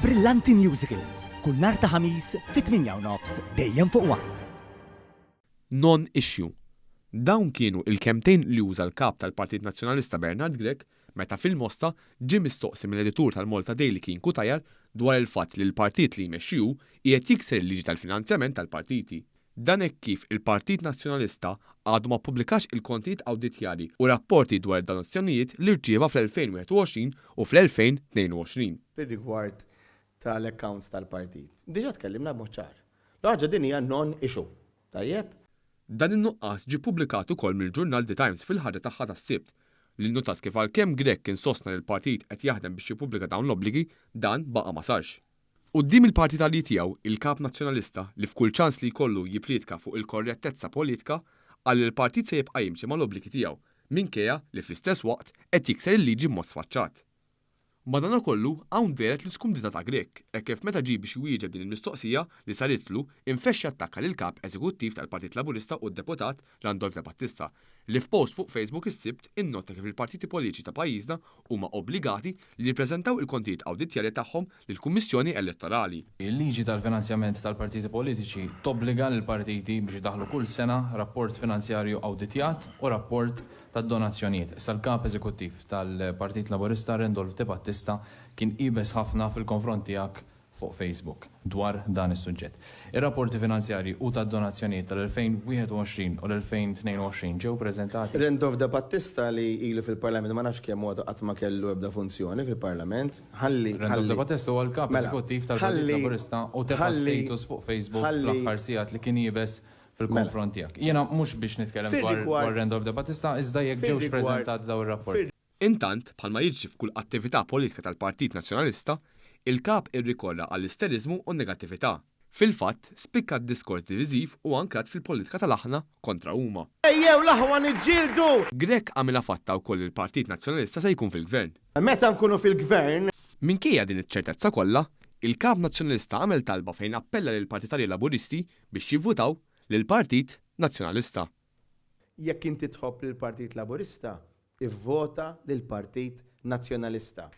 Brillanti Musicals, kull nhar ta' Ħamis fit-8 u nofs dejjem fuq One. Non-issue. Dawn kienu il-kelmtejn li uża l-Kap tal-Partit Nazzjonalista Bernard Grech meta fil-Mosta ġie mistoqsi mill-editur tal-Malta Daily Keane Cutajar dwar il-fatt li l-partit li jmexxi hu qiegħed jikser il-liġi tal-finanzjament tal-partiti. Dan hekk kif il-Partit Nazzjonalista għadu ma ppubblikax il-kontijiet awditjali u rapporti dwar id-donazzjonijiet li rċieva fl-2021 u fl-2022. Fir-rigward tal-accounts tal-partit, diġà tkellimna b'mod ċar. L-ħaġa din hija non-issue. Tajjeb? Dan in-nuqqas ġie ppubblikat ukoll mill-ġurnal The Times fil-ħarġa tagħha tas-Sibt, li nnotat kif għalkemm Grech kien sostna li l-partit qed jaħdem biex jippubblika dawn l-obbligi, dan baqa' ma sarx. Quddiem il-partitarji tiegħu, il-Kap Nazzjonalista, li f'kull ċans li jkollu jipprietka fuq il-korrettezza politika, qal li l-partit se jibqa' jimxi mal-obbligi tiegħu, minkejja li fl-istess waqt qed jikser il-liġi b'mod sfaċċat. Madanakollu, hawn dehret l-iskumdità ta' Grech, hekk kif meta ġie biex iwieġeb din il-mistoqsija li saritlu, infexx jattakka lill-Kap Eżekuttiv tal-Partit Laburista u d-Deputat Randolph De Battista, li f'post fuq Facebook is-Sibt innotta kif il-partiti politiċi ta' pajjiżna huma obbligati li jippreżentaw il-kontijiet awditjali tagħhom lill-Kummissjoni Elettorali. Il-liġi tal-finanzjament tal-partiti politiċi tobbliga lill-partiti biex idaħħlu kull sena rapport finanzjarju awditjat u rapport tad-donazzjonijiet. Issa l-Kap Eżekuttiv tal-Partit Laburista Randolph De Battista kien iebes ħafna fil-konfront tiegħek fuq Facebook dwar dan is-suġġett. Ir-rapporti finanzjarji u tad-donazzjonijiet tal-2021 u l-2022 ġew preżentati? Randolph De Battista li ilu fil-Parlament ma nafx kemm u għadu qatt ma kellu ebda funzjoni fil-Parlament, ħalli, Randolph ħalli, De Battista huwa l-Kap mela, Eżekuttiv tal-Partit ħalli, Laburista u tefa' ħalli, status fuq Facebook ħalli, fl-aħħar sigħat li kien iebes Mela. fil-konfront tiegħek. Jiena mhux biex nitkellem dwar dwar Fir-rigward, Randolph De Battista iżda jekk ġewx fir-rigward, preżentati dawn ir-rapporti. fir. Intant, bħalma jiġri f'kull attività politika tal-Partit Nazzjonalista, il-Kap irrikorra għall-isteriżmu u n-negattività. Fil-fatt, spikka d-diskors diviżiv u ankrat fil-politika tal-aħna kontra huma. Ejjew l-aħwa niġġieldu! Grech għamilha fatta wkoll li l-Partit Nazzjonalista se jkun fil-Gvern. Meta nkunu fil-Gvern. Minkejja din iċ-ċertezza kollha, il-Kap Nazzjonalista għamel talba fejn appella lill-partitarji Laburisti biex jivvutaw lill-Partit Nazzjonalista. Jekk inti tħobb lill-Partit Laburista, ivvota lill-Partit Nazzjonalista.